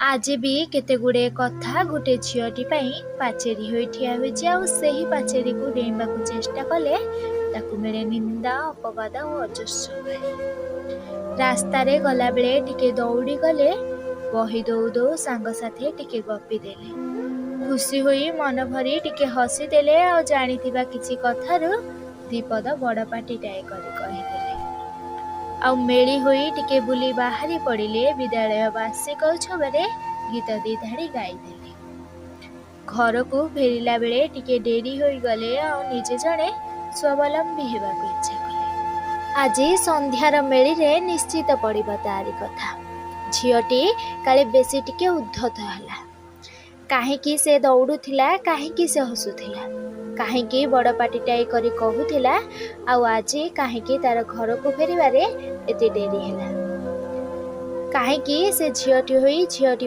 ଆଜି ବି କେତେଗୁଡ଼ିଏ କଥା ଗୋଟେ ଝିଅଟି ପାଇଁ ପାଚେରୀ ହୋଇ ଠିଆ ହୋଇଛି, ଆଉ ସେହି ପାଚେରୀକୁ ଡେଇଁବାକୁ ଚେଷ୍ଟା କଲେ ତାକୁ ମିଳେ ନିନ୍ଦା, ଅପବାଦ ଓ ଅଜସ୍ର ଗାଳି। ରାସ୍ତାରେ ଗଲାବେଳେ ଟିକେ ଦୌଡ଼ିଗଲେ, ବହି ଦଉ ଦଉ ସାଙ୍ଗସାଥେ ଟିକେ ଗପିଦେଲେ, ଖୁସି ହୋଇ ମନଭରି ଟିକେ ହସିଦେଲେ, ଆଉ ଜାଣିଥିବା କିଛି କଥାରୁ ଦିପଦ ବଡ଼ ପାଟିଟାଏ କରି କହିଦେଲେ, ଆଉ ମେଳି ହୋଇ ଟିକେ ବୁଲି ବାହାରି ପଡ଼ିଲେ, ବିଦ୍ୟାଳୟ ବାର୍ଷିକ ଉତ୍ସବରେ ଗୀତ ଦିଧାଡ଼ି ଗାଇଦେଲେ, ଘରକୁ ଫେରିଲା ବେଳେ ଟିକେ ଡେରି ହୋଇଗଲେ, ଆଉ ନିଜେ ଜଣେ ସ୍ୱାବଲମ୍ବୀ ହେବାକୁ ଇଚ୍ଛା କଲେ। ଆଜି ସନ୍ଧ୍ୟାର ମେଳିରେ ନିଶ୍ଚିତ ପଡ଼ିବ ତାରି କଥା। ଝିଅଟି କାଳେ ବେଶୀ ଟିକେ ଉଦ୍ଧତ ହେଲା। କାହିଁକି ସେ ଦୌଡ଼ୁଥିଲା? କାହିଁକି ସେ ହସୁଥିଲା? କାହିଁକି ବଡ଼ ପାଟିଟାଏ କରି କହୁଥିଲା? ଆଉ ଆଜି କାହିଁକି ତାର ଘରକୁ ଫେରିବାରେ ଏତେ ଡେରି ହେଲା? କାହିଁକି ସେ ଝିଅଟି ହୋଇ ଝିଅଟି